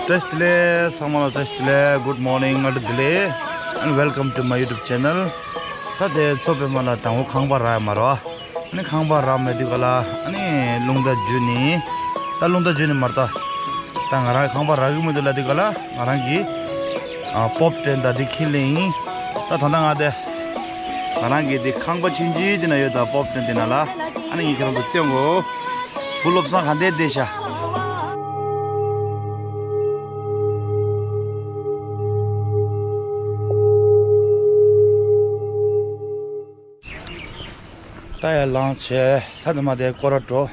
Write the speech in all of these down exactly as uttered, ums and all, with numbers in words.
བཀྲ་ཤིས་བདེ་ལེགས། ཚང་མ་ལ་བཀྲ་ཤིས་བདེ་ལེགས། Good morning. ང་དུ་བདེ་ལེགས། And welcome to my YouTube channel. ད་དེ་མཚོ་པདྨ་ལ་དང་པོ་ཁང་པ་རག་ཡ་མ་རེད་བ། ཨ་ནི་ཁང་པ་རག་མེད་དུས་ག་ལ་ཨ་ནི་རླུང་རྟ་བརྒྱུད་ནི། ད་རླུང་རྟ་བརྒྱུད་ནི་མ་རེད་ད། ད་ང་རང་ཁང་པ་རག་གི་མི་འདུག་ལབ་དུས་ག་ལ་ང་རང་གི་ཨ་པོབ་ཊེན་ཊི་ད་འདི་འཁྱེར་ལེ་ཡིན། ད་ད་ལྟ་ང་དེ་ང་རང་གི་འདི་ཁང་པ་ཆུང་ཆུང་དེ་ན་ཡོད་ད། པོབ་ཊེན་ཊི་དེ་ན་ལ་ཨ་ནི་ངས་ཁྱེད་རང་ཚོ་སྟོན་གོ། བུ་བློ་བཟང་ག་འདྲས་བསྡད་ཤག་ད་ཡར་ལངས་བྱས་ད་ནི་མ་དེ་སྐོར་ར་འགྲོ།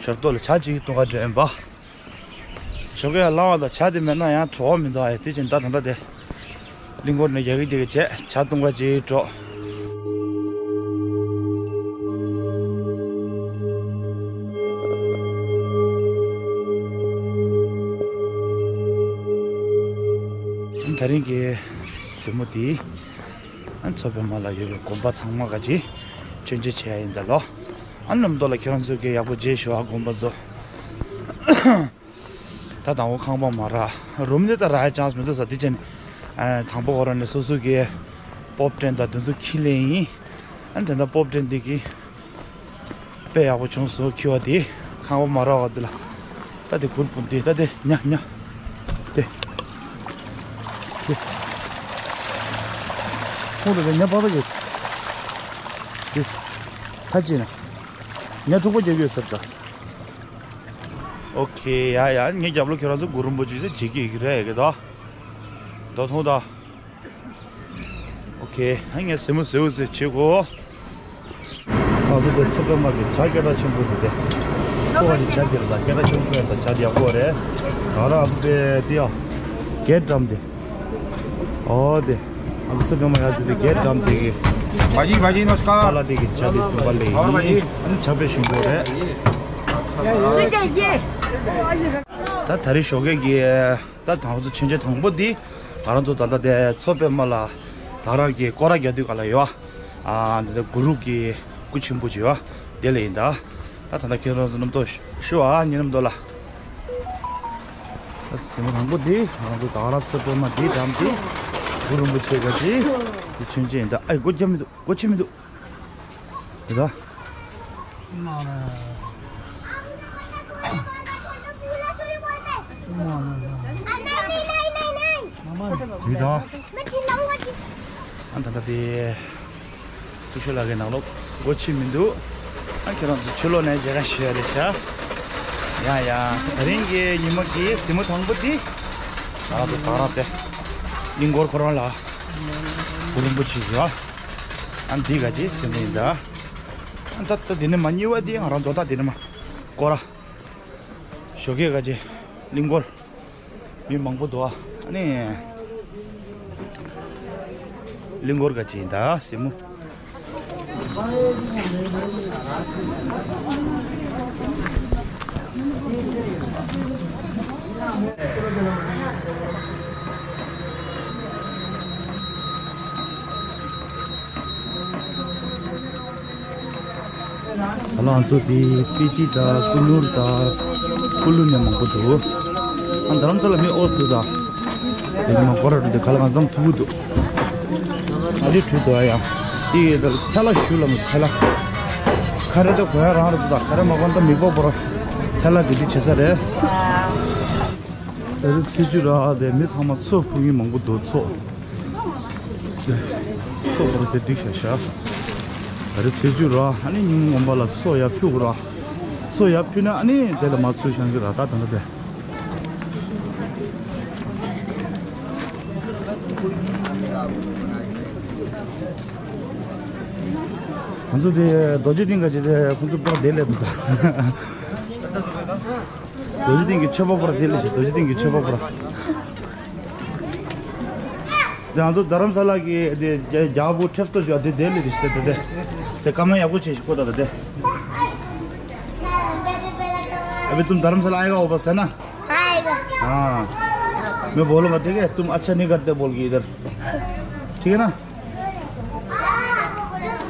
ཞོར་ཏོ་ལ་ཇ་ཅིག་བཏུང་ག་འགྲོ་ཡིན་པ། ཞོགས་ཀས་ལངས་པ་དང་ཇ་དེ་མེད་ན་ཡང་བྲོ་བ་མི་འདུག་ཨ་ཡ། དེ་ཕྱིན་ད་ད་ལྟ་དེ་གླིང་སྐོར་ནས་རྒྱག་གི་དེ་གི་བྱས་ཇ་བཏུང་ག་ཅིག་འགྲོ། ད་རིང་གི་གཟིགས་མོ་དེ་ཨ་མཚོ་པདྨ་ལ་ཡོད་པའི་དགོན་པ་ཚང་མ་ག་ཅིག་མཆོད་མཇལ་བྱས་ཡིན་ད་ལོ། ཨ་ནི་ནམ་མདོ་ལ་ཁྱེད་རང་ཚོ་གི་ཡག་པོ་མཇལ་ཞུ་ཨ་དགོན་པ་ཚོ། ད་དང་པོ་ཁང་པ་མ་རག་རུམ་ནི་ད་རག་ཡ་ཅང་སི་མི་འདུག་ས། དེ་ཅན་དང་པོ་ཁོ་རང་ནས་སོ་སོ་གི་པོབ་ཊེན་ཊི་ད་དེ་ཚོ་འཁྱེར་ལེ་ཡིན། ཨ་ནི་དེ་འདྲ་པོབ་ཊེན་ཊི་འདི་གི་དཔེ་ཡག་པོ་བྱུང་སོང་། འཁྱེར་བ་དེ་ཁང་པ་མ་རག་བ་འདི་ལ་ད་དེ་གུར་སྤུན་དེ་ད་དེ་ཉ་ཉ་དེ་དེ་ཁོང་དེ་ཉ་པ་ད་གི་དེ་ད་ཅི་ན་ཉ་འཁྲུག་པ་རྒྱག་གི་ཡོད་ཟེར་ད། ཨོ་ཁེ། ཡ་ཡ། ངའི་རྒྱབ་ལོ་ཁྱོད་རང་ཚོ་གུ་རུ་རིན་པོ་ཆེ་ཚོ་བརྗེད་ཀྱི་ཡོད་ཀྱི་རེད་ཀྱི་ད། ད་མཐོང་ད། ཨོ་ཁེ། ཨ་ངས་ཟེ་མོ་ཟེའུ་ཟེ་བྱེད་གོ། ཨ་ཚོ་དེ་ཚོ་ཀ་མ་གི་ཇ་སྐད་གྲགས་ཆེན་པོ་དེ་དེ། ཁོ་བ་ནི་ཇ་དེ་རེད་ད། སྐད་གྲགས་ཆེན་པོ་ཡོད་ད། ཇ་དེ་ཡག་པོ་རེད། ད་ར་ཨ་ཚོ་དེ་དེ་ཡ། གད་འགྲམ་དེ། ཨོ་དེ། ཨ་ཚོ་ཚོ་ཀ་མ་ཡ་ཚོ་དེ་གད་འགྲམ་དེ་གི། भाजी भाजी नमस्कार। ཨ་ལ་དེ་གི་ཇ་དེ་དུ་བ་ལེ་ཡིན། और भाजी। ཨ་ནི་ཇ་དཔེ་ཞིམ་པོ་རེད། ད་ད་རེས་ཞོགས་ཀས་ཀྱི་ད་དང་པོ་ཚོ་མཆོད་མཇལ་དང་པོ་འདི་ང་རང་ཚོ་ད་ལྟ་དེ་མཚོ་པདྨ་ལ་ད་རང་གི་སྐོར་ར་རྒྱག་དུས་ག་ལ་ཡོད་ཨ། འདི་ད་གུ་རུ་གི་སྐུ་ཆེན་པོ་ཅིག་ཡོད་དེ་ལ་ཡིན་ད། ད་ད་ལྟ་ཁྱེད་རང་ཚོ་རྣམ་རྟོག་ཞུ་ཨ་ཉིན་རྣམ་རྟོག་ལ། ད་ཟེ་མོ་དང་པོ་འདི་ང་རང་ཚོ་ད་ར་མཚོ་པདྨ་འདི་འགྲམ་འདི་གུ་རུ་རིན་པོ་ཆེ་ག་ཅིག་འདི་མཆོད་མཇལ་ཡིན་ད། ཨ་ཡི་སྒོ་རྒྱབ་མི་འདུག་སྒོ་ཕྱེ་མི་འདུག་དེ་ད། དེ་ད། ཨ་ད་ད་དེ། སྐུ་ཞབས་ལགས་ཀྱི་ནང་ལོགས་སྒོ་ཕྱེ་མི་འདུག་ཨ་ཁྱེད་རང་ཚོ་ཕྱི་ལོགས་ནས་མཇལ་ཁ་ཞུ་ཡ་རེད་ཤག་ཡ་ཡ། ད་རིང་གི་ཉི་མ་གི་ཟེ་མོ་དང་པོ་དེ། ང་རང་ཚོ་ད་ར་དེ། གླིང་སྐོར་ཁོ་རང་ལ། གུ་རུ་རིན་པོ་ཆེ་ཡོད། ཨ་འདི་ག་ཅིག་ཟེ་མོ་ཡིན་ད། ཨ་ད་ད་དེ་ནས་མ་གཉིས་པ་དེ་ང་རང་ཚོ་ད་དེ་ནས་མ་སྐོར་ར། ཞོགས་ཀས་ག་ཅིག་གླིང་སྐོར། མི་མང་པོ་འདུག་ཨ། ཨ་ནི། གླིང་སྐོར་ག་ཅིག་ཡིན་ད་ཟེ་མོ། ད་ལོ་ང་ཚོ་དེ་པི་ཏི་དང་ཀུ་ནུར་དང་ཀུ་ལུ་ནས་མང་པོ་འདུག་ཨ་རྡ་རམ་ས་ལ་མི་ཨོ་ཐུ་དང་། དེ་ནི་མ་སྐོར་ར་འདི་ག་ལ་གང་འཚམ་ཐུག་གི་འདུག་ཨ་རི་བྲུ་དུ་ཨ་ཡང་། དེ་ཡི་ཐལ་ལ་ཞུ་ལ་མི་ཐལ་ལ། ཁ་རེ་ད་གོ་ཡ་རང་རེད་འདུག་ད་ཁ་རེ་མ་གོ་ད་མི་པོ་པོ་ར་ཐལ་ལ་དེ་དེ་བྱེད་ས་རེད། ད་རེས་ཚེས་བཅུ་ར་དེ་མི་ཚང་མ་ཚོ་ཕུལ་མཁན་མང་པོ་འདུག་ཚོ། ཚོ་བོར་དེ་འགྲིག་ཤག་ཤག་ད་རེས་ཚེས་བཅུ་ར་ཨ་ནི་ཉིན་མོ་དགོན་པ་ལ་ཚོ་ཡར་ཕུལ་དགོས་ར། ཚོ་ཡར་ཕུལ་ན་ཨ་ནི་དེ་ལ་མ་ཚུར་བཞེངས་ཀྱི་ར་ད་ད་ད་དེ། ང་ཚོ་དེ་རྡོ་རྗེ་གདན་ག་ཅིག་དེ་ཁོང་ཚོ་པར་དེ་སླེབས་འདུག་རྡོ་རྗེ་གདན་གྱི་མཆོད་པ་པར་དེ་སླེབས་ཤག་རྡོ་རྗེ་གདན་གྱི་མཆོད་པ་པར། དེ་ང་ཚོ་རྡ་རམ་ས་ལ་གི་དེ་རྒྱ་རྒྱ་བོ་ཁྲེབ་ཏོ་ཞོ་དེ་དེ་ལས་དེ་ཞིག་དེ་དེ་དེ་ཀ་མ་ཡག་པོ་བྱས་ཤིག་ཁོ་ད་དེ་དེ། अभी तुम धर्मशाला आएगा हो बस, है ना? आएगा। हाँ। मैं बोलूँगा, ठीक है? तुम अच्छा नहीं करते बोल के इधर। ठीक है ना?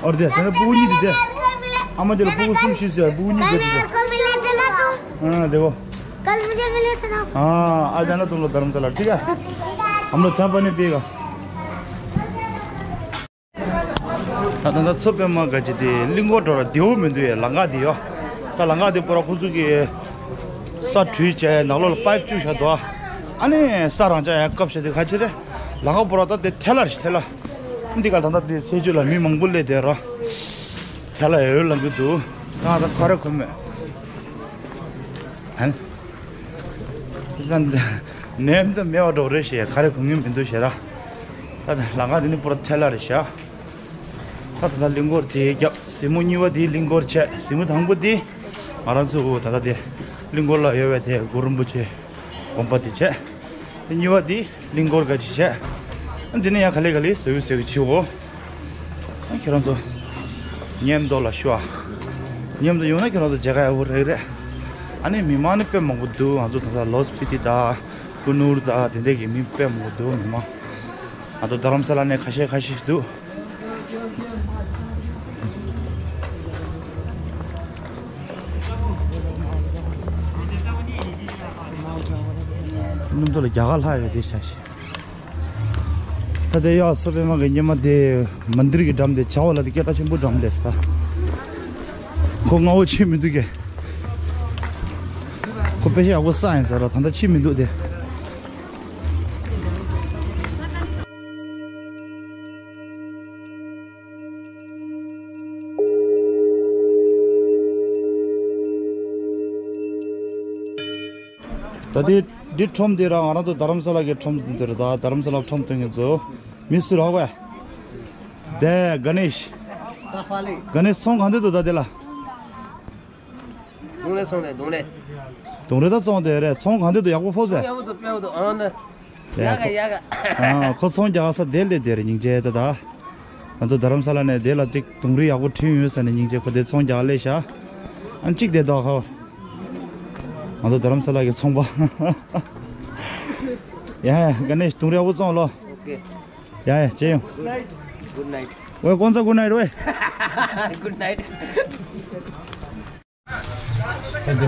और दे, तेरे पूनी दे दे। अम्मा जरा पूछ सुन शीश है, पूनी दे दे। हाँ, देखो। कल मुझे मिले सुनाओ। हाँ, आ जाना तुम लोग धर्मशाला, ठीक है? हम लोग चाय पानी पिएगा। ད་ད་ད་མཚོ་པདྨ་ག་ཅི་དེ་གླིང་སྐོར་འགྲོ་ར་བདེ་བོ་མི་འདུག་ཡ། ལམ་ཁ་དེ་ཡོ། ད་ལམ་ཁ་དེ་པོ་ར་ཁོ་ཚོ་གི་ས་བྲུས་བྱས་ནང་ལོགས་ལ་པའིབ་བཅུག་བཞག་འདུག་ཨ་ནི་ས་རང་ཅག་ཡང་བཀབ་བཞག་དེ་ག་ཅི་རེད། ལམ་ཁ་པོ་ར་ད་དེ་ཐལ་ལ་རེད་ཐལ་ལ། འདི་ག་ད་ད་དེ་ཚེས་བཅུ་ལ་མི་མང་པོ་སླེབས་བསྡད་ར། ཐལ་ལ་ཡོད་ལབ་གི་འདུག་ད་ད་ཁ་ར་ཁོ་མེད། ཧན། ཁྱེད་ཚང་ནད་འདི་མེད་པ་འགྲོ་རེད་ཞེས་ག་རེ་གོ་ངེས་མི་འདུག་ཞེས་ར། ད་ལྟ་ལམ་ཁ་འདི་ནི་པུ་ར་ཐལ་ལ་རེད་ཤག་ད་ལྟ་ད་གླིང་སྐོར་དེ་རྒྱབ་གཟིགས་མོ་གཉིས་པ་དེ་གླིང་སྐོར་བྱས། གཟིགས་མོ་དང་པོ་དེ་ང་རང་ཚོ་ད་ལྟ་དེ་གླིང་སྐོར་ལ་ཡོད་པའི་དེ་གུ་རུ་རིན་པོ་ཆེ་དགོན་པ་དེ་བྱས། དེ་གཉིས་པ་དེ་གླིང་སྐོར་ག་ཅི་བྱས། འདི་ནས་ཡང་ག་ལེ་ག་ལེ་བཟོས་བཟོས་ཀྱི་བྱིའོ། ཨ་ཁྱེད་རང་ཚོ་མཉམ་དུ་ལ་ཤོག་མཉམ་དུ་ཡོང་ན་ཁྱེད་རང་ཚོ་མཇལ་ཁ་ཡག་པོ་རེད་རེད། ཨ་ནི་མི་མང་ནི་དཔེ་མང་པོ་འདུག་ང་ཚོ་ད་ལྟ་ལོ་སི་པི་ཏི་དང་ཀུ་ནུར་དང་དེ་འདྲས་ཀྱི་མི་དཔེ་མང་པོ་འདུག་མི་མང་། ང་ཚོ་རྡ་རམ་ས་ལ་ནས་ཁ་ཤས་ཁ་ཤས་ཤིག་འདུག་སྣུམ་དུ་ལ་རྒྱ་གར་ལྷག་ཡོད་དེ་ཤ་ཤེ། ད་དེ་ཡག་མཚོ་པདྨ་གི་ཉི་མ་དེ་མན་དིར་གྱི་འགྲམ་དེ་བྱ་བ་ལ་དེ་སྐད་གྲགས་ཆེན་པོ་འགྲམ་ལས་ས། ཁོ་སྔ་བོ་ཆེ་མི་འདུག་གས། ཁོ་དཔེ་ཤ་ཡག་པོ་ས་ཡིན་ས་ར་ད་ལྟ་ཆེ་མི་འདུག་དེ། ད་དེ་འདི་ཁྲོམ་དེ་ར་ང་རང་ཚོ་རྡ་རམ་ས་ལ་གི་ཁྲོམ་དེ་རེད། ད་རྡ་རམ་ས་ལ་ཁྲོམ་སྟོན་གི་ཚོ་མི་སུ་རག་པས། དེ་ག་ནེཤ། ས་ཧྥ་ལི། ག་ནེཤ་ཚོང་གང་དེ་འདུག་ད་དེ་ལ། དུང་ལེ་སོང་ལེ་དུང་ལེ། དུང་རེ་ད་བཙོང་དེ་རེད། ཚོང་གང་དེ་འདུག་ཡག་པོ་ཕོག་ཟེར། ཡག་པོ་འདུག་དཔེ་པོ་འདུག་ཨང་ན། ཡ་ཡ་ག་ཁོ་ཡ་ག་ཨ་ཁོ་ཚོང་རྒྱག་ས་དེ་ལས་དེ་རེད། སྙིང་རྗེ་ད་ད། ང་ཚོ་རྡ་རམ་ས་ལ་ནས་དེ་ལ་ཅིག་དུང་རེ་ཡག་པོ་བྲིས་ཡོད་ས་ནས་སྙིང་རྗེ་ཁོ་དེ་ཚོང་རྒྱག་ལས་ཤག་ཨ་ཅིག་དེ་དོ་ཁོ། ང་ཚོ་རྡ་རམ་ས་ལ་གི་ཚོང་པ། ཡ་ཡ་ག་ནས་དུང་རེ་ཡག་པོ་བཙོང་ལོ། ཨོ་ཀེ། ཡ་ཡ་ཅེ་ཡོང་། Good night. ཝེ་ཀོན་ས་good night ཝེ། Good night. ད་དེ།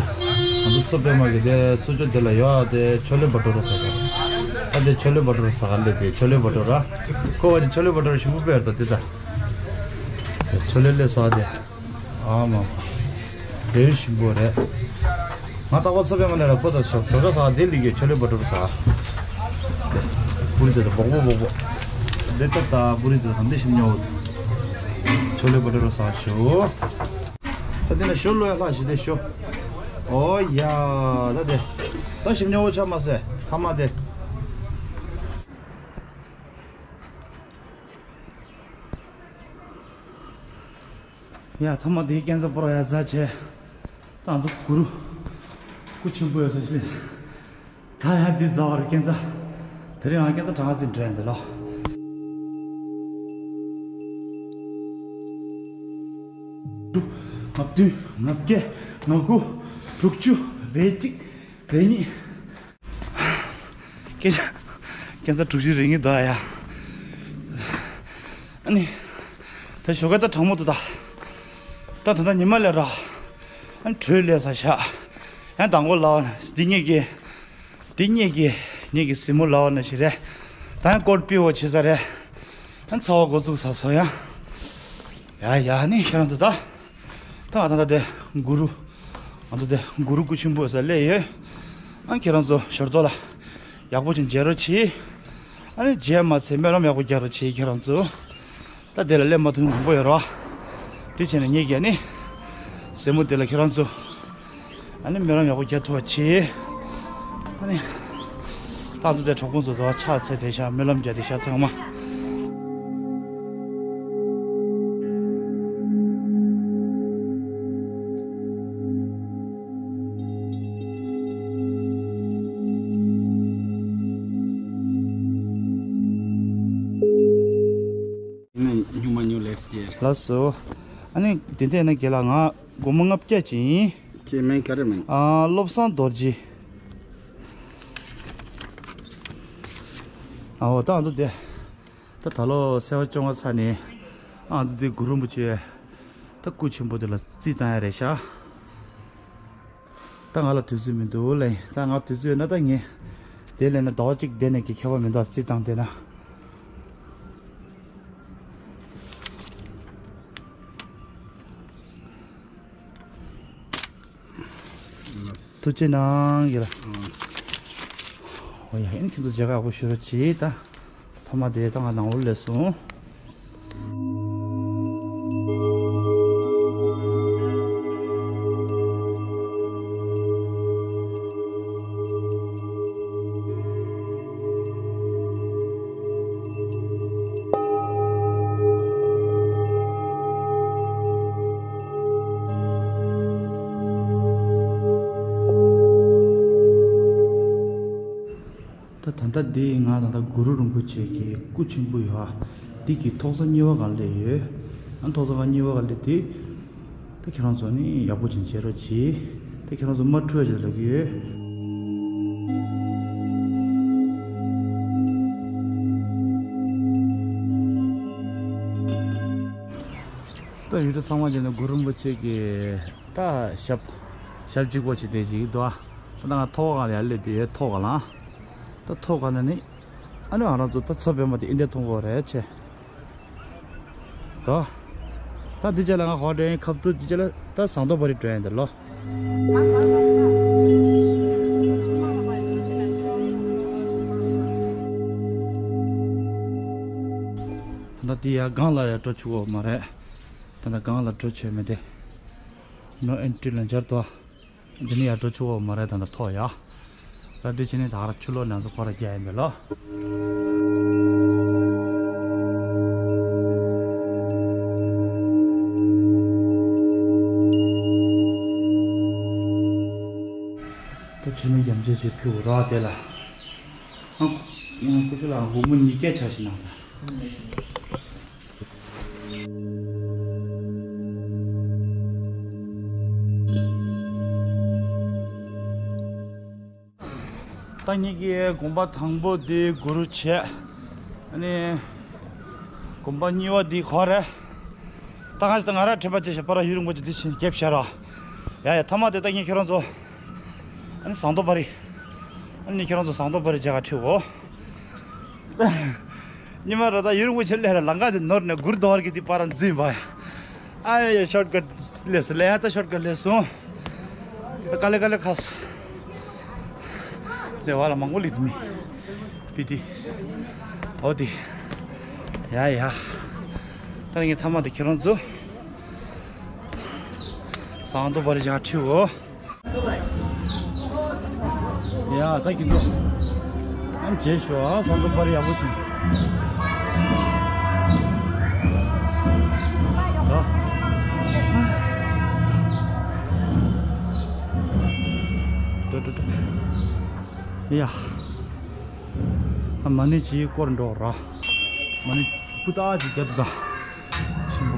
ང་ཚོ་མཚོ་པདྨ་གི་དེ་མཚོ་ཆུ་དེ་ལ་ཡོད་དེ་ཆོ་ལེ་བ་ཊུ་ར་ཟེར་ད། ད་དེ་ཆོ་ལེ་བ་ཊུ་ར་ཟ་ག་ལེ་དེ་ཆོ་ལེ་བ་ཊུ་ར། ཁོ་བ་ཅི་ཆོ་ལེ་བ་ཊུ་ར་ཞིམ་པོ་དཔེ་ཡོད་ད་དེ་ད། ཆོ་ལེ་ལེ་ཟ་དེ། ཨ་མ། དེ་ཞིམ་པོ་རེད། ང་རྟག་པར་མཚོ་པདྨ་ནས་ལ་ཁོ་ད་ཞོ་ཞོ་ཇ་ཟ་དེ་ལི་གི་ཆོ་ལེ་བ་ཊུ་ར་ཟ། དེ། པུ་རི་དེ་ད་སྦོག་སྦོག་སྦོག་སྦོག་དེ་ད་ད་པུ་རི་དེ་ད་དེ་ཞིམ་ཉོ་འོ། ཆོ་ལེ་བ་ཊུ་ར་ཟ་ཞོ། ད་དེ་ན་ཞོ་ལོ་ཡ་ལྷག་ཞི་དེ་ཞོ། ཨོ་ཡ། ད་དེ། ད་ཞིམ་ཉོ་འོ་ཆ་མ་ཟེ། ཐ་མ་དེ། ཡ་ཐ་མ་དེ་སྐས་འཛེག་པོ་ར་ཡ་རྫ་ཆེ། ད་ང་ཚོ་གུ་རུ། སྐུ་ཆེན་པོ་ཡོད་ས་ཞིག་ལས། ད་ཡང་འདི་རྫ་བར་སྐས་འཛེག་དེ་རིང་ཡང་སྐས་འཛེག་གྲངས་ཀ་ཙམ་འགྲོ་ཡ་འདི་ལོ། ལྔ་བདུན། ལྔ་བརྒྱད། ལྔ་དགུ། དྲུག་ཅུ། རེ་གཅིག་རེ་གཉིས། སྐས་འཛེག་སྐས་འཛེག་དྲུག་ཅུ་རེ་གཉིས་འདུག་ཡ། ཨ་ནི། ད་ཞོགས་ཀ་ད་གྲང་མོ་འདུག་ད། ད་ད་ད་ཉི་མ་ལས་ར། ཨ་ནི་དྲོད་ལས་ས་ཤག་ཡང་དང་པོ་ལབ་ན་འདི་ངེད་ཀྱི། འདི་ངེད་ཀྱི་ངེད་ཀྱི་གཟིགས་མོ་ལབ་ན་ཞིག་རེད། ད་ཡང་སྐོར་པི་བོ་བྱེད་ས་རེད། ཨ་ནི་ཚ་བ་འགོ་བཙུགས་ས་སོ་ཡང་། ཡ་ཡ་ནི་ཁྱེད་རང་ཚོ་ད། ད་ང་ད་ད་དེ་གུ་རུ། ང་ཚོ་དེ་གུ་རུ་སྐུ་ཆེན་པོ་ས་སླེབས་ཡོད། ཨ་ཁྱེད་རང་ཚོ་ཞོར་ཐོག་ལ་ཡག་པོ་ཅིག་མཇལ་རོགས་གྱིས། ཨ་ནི་མཇལ་མ་ཚད་སྨོན་ལམ་ཡག་པོ་རྒྱག་རོགས་གྱིས་ཁྱེད་རང་ཚོ། ད་དེ་ལ་སླེབས་མ་ཐུབ་མཁན་མང་པོ་ཡོད་རེད་བ། དེ་བྱས་ནས་ངེད་ཀྱིས་ཨ་ནི་གཟིགས་མོ་དེ་ལ་ཁྱེད་རང་ཚོ་ཨ་ནི་སྨོན་ལམ་ཡག་པོ་རྒྱག་ཐུབ་པ་བྱེད། ཨ་ནི་ད་ང་ཚོ་དེ་གྲོགས་པོ་ཚོ་ཚོ་ཕྱག་འཚལ་བསྡད་ཤག་སྨོན་ལམ་རྒྱག་བསྡད་ཤག་ཚང་མ། ནས་སྨྱུག་མ་སྨྱུག་ལེགས་ཀྱི། ལགས་སོ། ཨ་ནི་དེ་འདྲ་ན་རྒན་ལགས། ང་སྒོར་མོ་ལྔ་བརྒྱ་ཅིག་ཡིན། ཁྱེད་མིང་ག་རེ་མིང་། ཨ། བློ་བཟང་རྡོ་རྗེ། ཨའོ་ད་ང་ཚོ་དེ། ད་ད་ལོ་ཚེས་པ་བཅོ་ལྔ་ཚར་ནས། ཨ། ང་ཚོ་དེ་གུ་རུ་རིན་པོ་ཆེ། ད་སྐུ་ཆེན་པོ་དེ་ལ་རྩིས་བཏང་ཡ་རེད་ཤག་ད་ང་ལ་དུས་ཚོད་མི་འདུག་ལེ། ད་ང་དུས་ཚོད་ཡོད་ན་ད་ངས་དེ་ལས་ན་ཟླ་བ་གཅིག་བསྡད་ནས་ཀྱི་ཁྱད་པར་མི་འདུག་རྩིས་བཏང་བསྡད་ན། ཐུགས་རྗེ་གནང་གི་ལ། ཨོ་ཡ། ཨིན་ཁྱེད་ཚོ་མཇལ་ཁ་ཡག་པོ་ཞུ་རོགས་གྱིས་ད། ཐོག་མ་དེ་ད་ང་ནང་ལོགས་སླེབས་སོང་། ད་ད་ལྟ་འདི་ང་ད་ལྟ་གུ་རུ་རིན་པོ་ཆེ་གི་སྐུ་ཆེན་པོ་ཡོད་ཨ། འདི་གི་ཐོག་ས་གཉིས་པ་སྒང་སླེབས་ཡོད། ཨ་ཐོག་ས་སྒང་གཉིས་པ་སྒང་སླེབས་དེ། ད་ཁྱེད་རང་ཚོ་ནི་ཡག་པོ་ཅིག་མཇལ་རོགས་གྱིས། ད་ཁྱེད་རང་ཚོ་མ་འཁྲུལ་བ་ཅིག་ལབ་ཀྱི་ཡོད། ད་ཡུལ་གྲུ་ཚང་མ་བྱས་ན་གུ་རུ་རིན་པོ་ཆེ་གི་ད་ཞབས་ཞབས་གཅིག་པོ་ཅིག་དེ་ཅིག་འདུག་ཨ། ད་ང་ཐོག་སྒང་ལ་ཡར་སླེབས་དུས་ཡོད་ཐོག་སྒང་ལ། ད་ཐོག་སྒང་ལ་ནི། ཨ་ནི་ང་རང་ཚོ་ད་མཚོ་པདྨ་དེ་ཨིན་དེ་མཐོང་གི་ཡོད་རེད་ཆེ། ད། ད་འདི་ཅག་ལ་ང་ཧོ་འགྲོ་ཡིན་ཁབ་ཏུ་འདི་ཅག་ལ་ད་ཟངས་མདོག་དཔལ་རི་འགྲོ་ཡིན་འདི་ལོ། ད་འདི་ཡ་སྒང་ལ་ཡ་འགྲོ་ཆོག་གི་མ་རེད། ད་ད་སྒང་ལ་འགྲོ་ཆོག་མེད་དེ། No entry ལ་འབྱར་ཏོ། འདི་ནི་ཡར་འགྲོ་ཆོག་གི་མ་རེད་ད་ད་ཐོག་ཡ། ད་འདི་ཕྱི་ནས་ད་ར་ཆུ་ལོག་ནང་ཚོ་ཁོ་ར་རྒྱག་ཡིན་པས་ལོ། ད་ཆུ་མིག་རྒྱ་མཚོ་ཞིག་ཕུལ་རོགས་དེ་ལ། ཨ། ཀུ་ཤུ་ལ་སྒོར་མོ་ཉིས་བརྒྱ་ཆ་ཞིག་གནང་དང་། ད་ངེད་ཀྱི་དགོན་པ་དང་པོ་འདི་གུ་རུ་བྱས། ཨ་ནི། དགོན་པ་གཉིས་པ་འདི་ཁོ་རེད། ད་ང་ཞིག་ད་ང་ར་ཁྲིད་པ་བྱས་ཤག་པ་ར་ཡུན་རིང་པོ་ཅིག་འདི་བཞིན་རྒྱབ་ཤག་ར། ཡ་ཡ་ཐ་མ་དེ་ད་ངས་ཁྱེད་རང་ཚོ། ཨ་ནི་ཟངས་མདོག་དཔལ་རི། ཨ་ནི་ཁྱེད་རང་ཚོ་ཟངས་མདོག་དཔལ་རི་མཇལ་ཁ་ཁྲིད་འོ། ཉི་མ་རེ་ད་ཡུན་རིང་པོ་ཕྱིར་སླེབས་ར་ལམ་ཁ་དེ་ནོར་ནས་གུར་དོང་བར་གྱི་དེ་པར་འཛུལ་བ། ཨ་ཡ་ཡ་ཤོར་ཀཊ་སླེབས་སོང་ལས་ཡ་ད་ཤོར་ཀཊ་སླེབས་སོང་། ད་དཀའ་ལས་དཀའ་ལས་ཁག་སོང་། ལས་བ་ལ་མང་པོ་སླེབས་དུ་མི། པི་ཏི། ཨོ་དི། ཡ་ཡ། ད་ངས་ཐ་མ་དེ་ཁྱེད་རང་ཚོ། ཟངས་མདོག་དཔལ་རི་མཇལ་ཁྲིད་འོ། ཡ་ད་གི་འདུག་ཨ་མཇལ་ཤོག་ཨ་ཟངས་མདོག་དཔལ་རི་ཡག་པོ་བྱུང་། ད། ད་ད་ད། ཡ། ཨ་མ་ཎི་ཅིག་སྐོར་འགྲོ་ར། མ་ཎི་སྤུ་དག་ཅིག་རྒྱབ་ཏུ་ད། ཆེན་པོ།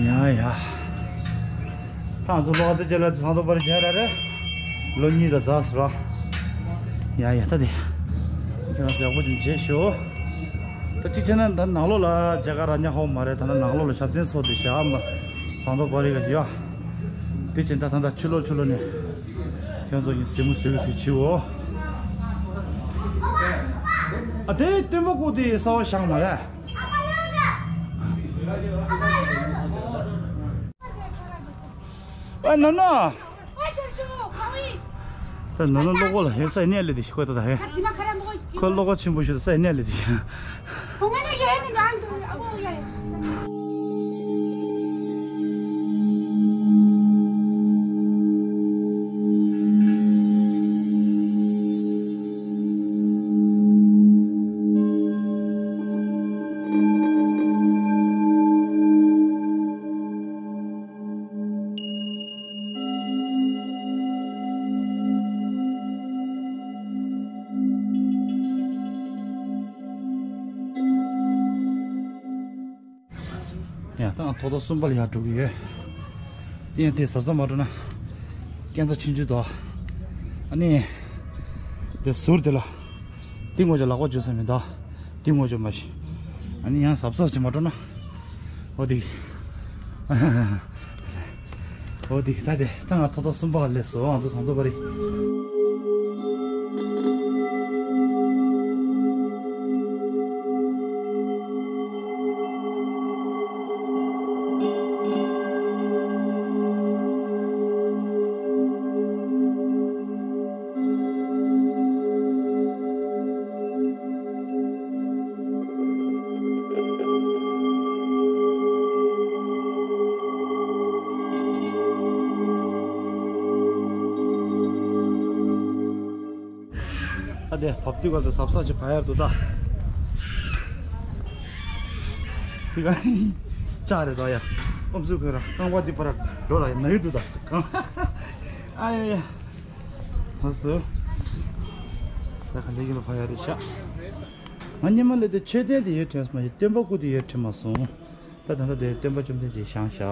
ཡ་ཡ། ད་ང་ཚོ་ལོག་དེ་རྗེས་ལ་ཟངས་མདོག་དཔལ་རི་མཇལ་ར་རེད། ལོ་གཉིས་དང་ཛ་ཟེར་ར། ཡ་ཡ་ད་དེ། ཁྱེད་རང་ཚོ་ཡག་པོ་ཅིག་མཇལ་ཤོག་ད་གཅིག་བྱས་ན་ད་ནང་ལོགས་ལ་མཇལ་ཁ་རག་ཉག་ཧོ་མ་རེད། ད་ནང་ལོགས་ལ་ཞབས་བརྟན་ཚོགས་དེ་བཞག་མ། ཟངས་མདོག་དཔལ་རི་ག་ཡ། དེ་བྱས་ད་ད་ད་ཕྱི་ལོགས་ཕྱི་ལོགས་ནས། ཁྱེད་ཚོ་ཡིན་ཟེར་མོ་ཟེར་བའི་ཚུལ་བྱིའོ། ཨ་དེ་སྟོན་པ་སྐུ་དེ་གསར་བ་བཞེངས་མ་རེད། ཨ་ནོ་ནོ། ད་ནོ་ནོ་ལོག་གོ་ལ་ཧེ་ས་ནས་ལེ་དེ་ཤི་ཁོ་ད་ད་ཧེ། ཁོ་ལོག་གོ་ཆེན་པོ་ཤི་ས་ནས་ལེ་དེ་ཤི། ཡ་ད་ང་ཐོག་ཐོག་གསུམ་པ་ལ་ཡར་འགྲོ་གི་ཡོད། ཡང་དེ་ཟབ་ཟབ་མ་འགྲོ་ན་སྐས་འཛེག་ཆུང་ཆུང་འདུག་ཨ་ནི། དེ་ཟུར་དེ་ལ། དེ་ངོ་ཅོག་ལག་པ་འཇུ་ས་མི་འདུག་དེ་ངོ་ཅོག་མ་ཤི། ཨ་ནི་ཡང་ཟབ་ཟབ་ཅིག་མ་འགྲོ་ན། འོ་དེ། འོ་དེ་ད་དེ་ད་ང་ཐོག་ཐོག་གསུམ་པ་སླེབས་སོང་། ང་ཚོ་ཟངས་མདོག་དཔལ་རི། ཨ་དེ་བབས་དུས་ག་དུས་གཟབ་གཟབ་ཅིག་བབས་ཡར་འདུག་ད། དེ་ག་ལྕགས་རེད་ད་ཡ། ཨོམ་སྲུ་ཁོས་ར་རྐང་པ་འདི་པར་འགྲོ་ལ་ན་ཡི་འདུག་ད་རྐང་། ཨ་ཡ་ཡ། ལགས་སོ། ད་ག་ལེ་གི་ལ་བབས་ཡར་རེད་ཤག་ང་སྔོན་མ་སླེབས་དུས་མཆོད་རྟེན་དེ་ཡོད་དྲན་སོང་མ་གཏོགས་སྟོན་པ་སྐུ་དེ་ཡོད་དྲན་མ་སོང་། ད་ད་ལྟ་དེ་སྟོན་པ་བཅོམ་ལྡན་འདས་བཞེངས་ཤག་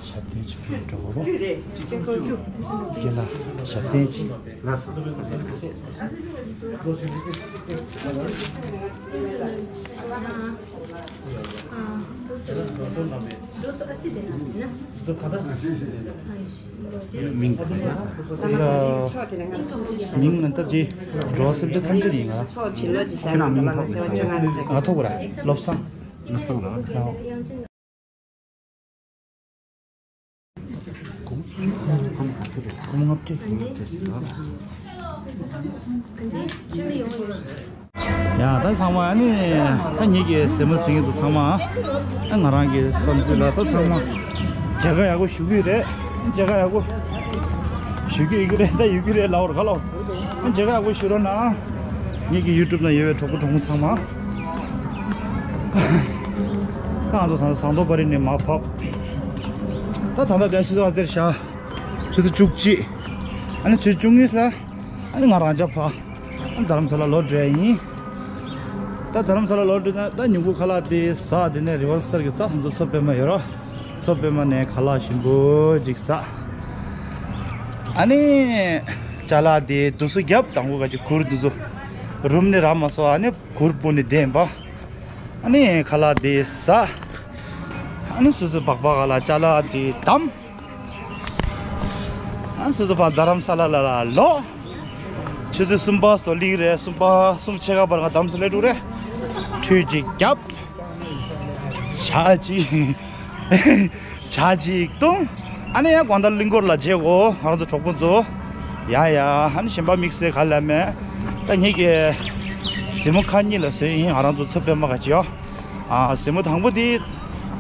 ཞབས་བརྟན་ཅིག་ཕུལ་འགྲོ་དགོས་པ། དགེ་ལགས་ཞབས་བརྟན་ཅིག་མིང་ག་རེ་ཡིན། མིང་ནི་ད་ཅི་འགྲོ་བ་སེམས་ཅན་ཐམས་ཅད་ཡིན་ང་། ཁྱེད་རང་མིང་ཐོགས་ནས་ང་ཐོགས་པ་ར་བློ་བཟང་། བློ་བཟང་ལགས། ཡ་ད་ཚང་མ་ཨ་ནི་ད་ངེད་ཀྱི་གཟིགས་མོ་གཟིགས་མཁན་ཚོ་ཚང་མ་ཨ་ང་རང་གི་བསམ་ཚུལ་ལ་ད་ཚང་མ་མཇལ་ཁ་ཡག་པོ་ཞུ་གི་རེད། མཇལ་ཁ་ཡག་པོ་ཞུ་གི་ཡོད་ཀྱི་རེད། ད་ཡོད་ཀྱི་རེད་ལབ་ར་ག་ལབ། མཇལ་ཁ་ཡག་པོ་ཞུ་རོགས་གནང་། ངེད་ཀྱི་ཡུ་ཊུབ་ནང་ཡོད་པའི་གྲོགས་པོ་གྲོགས་མོ་ཚང་མ། ད་ང་ཚོ་ད་ཟངས་མདོག་དཔལ་རི་ནས་མར་བབས། ད་ད་ལྟ་དེ་ཆུ་ཚོད་ག་ཚོད་རེད་ཤག་ཆུ་ཚོད་བཅུ་གཅིག་ཨ་ནི་ཆུ་ཚོད་བཅུ་གཉིས་ལ་ཨ་ནི་ང་རང་འཇགས་ཕ། ཨ་ནི་རྡ་རམ་ས་ལ་ལོག་འགྲོ་ཡ་ཡིན། ད་རྡ་རམ་ས་ལ་ལོག་འགྲོ་ན་ད་ཉིན་གུང་ཁ་ལག་དེ་ཟ། དེ་ནས་རི་ཝར་སལ་གྱི་ད་ང་ཚོ་མཚོ་པད་མ་ཡོད་ར། མཚོ་པད་མ་ནས་ཁ་ལག་ཞིམ་པོ་ཅིག་ཟ། ཨ་ནི་ཅ་ལག་དེ་དུ་སུ་རྒྱབ་དང་པོ་ག་ཅིག་གུར་དུ་ཚོ་རུམ་ནས་རག་མ་སོང་། ཨ་ནི་གུར་སྤོ་ནས་བསྡད་པ། ཨ་ནི་ཁ་ལག་དེ་ཟ། ཨ་ནི་སོ་སོའི་སྦག་སྦག་ག་ལ་ཅ་ལག་དེ་བསྡམས། ཨ་སོ་སོ་ཕར་རྡ་རམ་ས་ལ་ལ་ལ་ལོག་ཆུ་ཚོད་གསུམ་པ་སོ་ལིག་རེད། གསུམ་པ་གསུམ་ཕྱེད་ཀ་བར་ང་རྡ་རམ་ས་ལ་འགྲོ་རེད། ཁྲུས་ཅིག་རྒྱབ། ཇ་ཅིག་ཇ་ཅིག་བཏུང་། ཨ་ནི་ཡང་དགོང་དག་གླིང་སྐོར་ལ་བྱེད་དགོས་ང་རང་ཚོ་གྲོགས་པོ་ཚོ། ཡ་ཡ་ཨ་ནི་གཞན་པ་དམིགས་བསལ་ག་ལ་མེད། ད་ངེད་ཀྱི་གཟིགས་མོ་ཁག་གཉིས་ལ་བཟོས་ཡིན། ང་རང་ཚོ་མཚོ་པད་མ་ག་ཅིག་ཡོད། ཨ་གཟིགས་མོ་དང་པོ་དེ་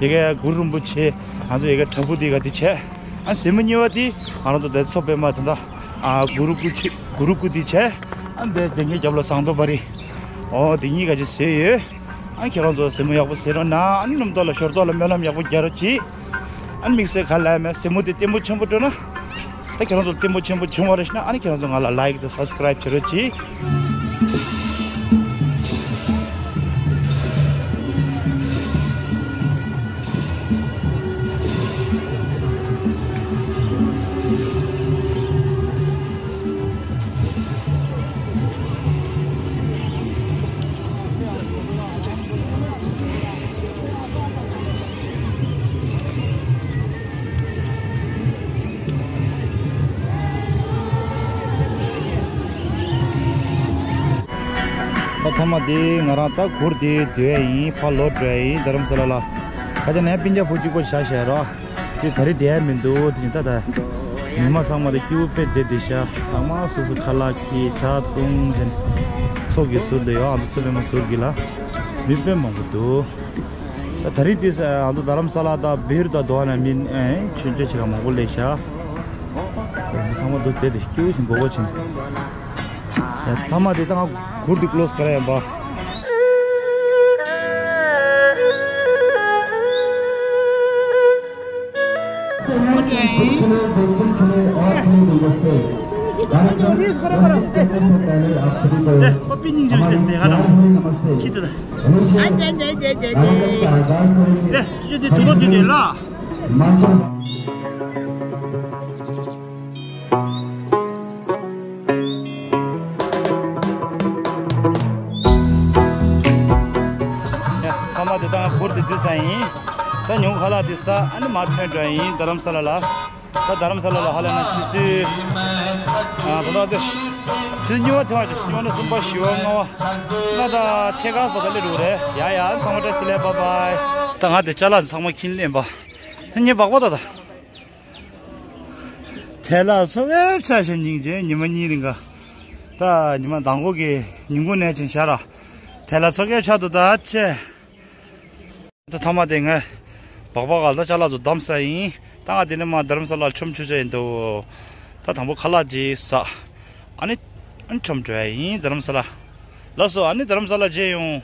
དེ་གའི་གུ་རུ་རིན་པོ་ཆེ། ང་ཚོ་ཡ་གའི་དྲ་འབུ་དེ་ག་དེ་བྱས། ཨ་གཟིགས་མོ་གཉིས་པ་དེ་ང་རང་ཚོ་དེ་མཚོ་པད་མ་དེ་འདྲ་ཨ་གུ་རུ་སྐུ་ཆེ་གུ་རུ་སྐུ་དེ་བྱས། ཨ་འདི་དེ་ངའི་རྒྱབ་ལ་ཟངས་མདོག་དཔལ་རི། ཨོ་དེ་གཉིས་ག་ཅིག་བཟོས་ཡོད། ཨ་ཁྱེད་རང་ཚོ་གཟིགས་མོ་ཡག་པོ་གཟིགས་རོགས་གནང་། ཨ་ནི་སྣུམ་ཐོག་ལ་ཞོར་ཐོག་ལ་སྨོན་ལམ་ཡག་པོ་རྒྱག་རོགས་གྱིས། ཨ་ནི་དམིགས་བསལ་ག་ལ་མེད་གཟིགས་མོ་དེ་བརྟན་པོ་ཆེན་པོ་སྤྲོད་ན། ད་ཁྱེད་རང་ཚོ་བརྟན་པོ་ཆེན་པོ་བྱུང་བ་རེད་ཤག་ན། ཨ་ནི་ཁྱེད་རང་ཚོ་ང་ལ་ལའིཀ་དང་སབ་སི་ཀ་རེབ་བྱེད་རོགས་གྱིས། ཐ་མ་དེ་ང་རང་ད་གུར་དེ་སྡོད་ཡ་ཡིན། ཕར་ལོག་འགྲོ་ཡ་ཡིན། རྡ་རམ་ས་ལ་ལ། ཁ་ཆེ་ནས་སྤུན་ཀྱག་བུ་གཅིག་པོ་བཞག་བཞག་ར། དེ་ད་རེས་བསྡད་ཡ་མི་འདུག་དེ་ད་ད་ཉི་མ་ཚང་མ་དེ་སྐྱིད་པོ་དཔེ་བསྡད་བསྡད་ཤག་ཚང་མ་སོ་སོ་ཁ་ལག་གིས་ཇ་བཏུང་བཞིན་ཚོགས་ཀྱི་ཟུར་དུ་ཡོད། ཨ་ཚོ་ཚོ་པའི་མ་ཟུར་གྱི་ལ་མི་དཔེ་མང་པོ་འདུག་ད་ད་རེས་དེ་ཨ་ཚོ་རྡ་རམ་ས་ལ་དང་བིར་དང་དོ་ན་མིན་ཨེ་ཆུན་ཆེ་ཆེ་ག་མང་པོ་སླེབས་ཤག་མི་ཚང་མ་འདུག་བསྡད་དེ་སྐྱིད་པོ་བཞིན་མགོ་སྐོར་བྱིན། ཐ་མ་དེ་ད་ང་གུར་དེ་ཀློ་སི་ག་རེ་ཡིན་པ། ཐ་མ་དེ་དང་གུར་དེ་བསྡུས་ས་ཡིན། ད་ཉུང་ཁ་ལག་དེ་ས་ཨ་ནི་མར་ཐོན་འགྲོ་ཡིན། རྡ་རམ་ས་ལ་ལ། ད་རྡ་རམ་ས་ལ་ལ་ཧ་ལས་ན་ཆུ་ཚོད། ཨ་ད་ད་དེ་ཆུ་ཚོད་གཉིས་པ་ཐོན་པ་ཆུ་ཚོད་གཉིས་པ་ནས་གསུམ་པ་བཞི་པ་ལྔ་པ། ང་ད་ཕྱེད་ཀ་བར་དུ་སླེབས་འགྲོ་གི་རེད། ཡ་ཡ་ཚང་མ་བཀྲ་ཤིས་བདེ་ལེགས། བཱའི་བཱའི། ད་ང་དེ་ཅ་ལག་ཚང་མ་ཁྱེར་སླེབས་པ། ད་ངའི་སྦག་སྦག་ད་ད། དལ་ལ་ཚོ་གས་ཆ་ཞིག་སྙིང་རྗེ། ཉི་མ་གཉིས་རིང་ག་ད་ཉི་མ་མདང་དགོང་གི་ཉིན་གུང་ནས་ཅིང་ཤར་ར། དལ་ལ་ཚོ་གས་ཆ་དུ་ད་ཆེ། ད་ཐ་མ་དེ་ངས་སྦག་སྦག་ག་ལ་ཅ་ལག་ཚོ་བསྡམས་ས་ཡིན། ད་ང་དེ་ནས་མ་རྡ་རམ་ས་ལ་མཆོང་ཆུ་ཆ་ཡིན་འདུག་ད་དང་པོ་ཁ་ལག་ཅིག་ཟ། ཨ་ནི་ཨ་ནི་མཆོང་འགྲོ་ཡ་ཡིན་རྡ་རམ་ས་ལ། ལགས་སོ། ཨ་ནི་རྡ་རམ་ས་ལ་མཇལ་ཡོང་།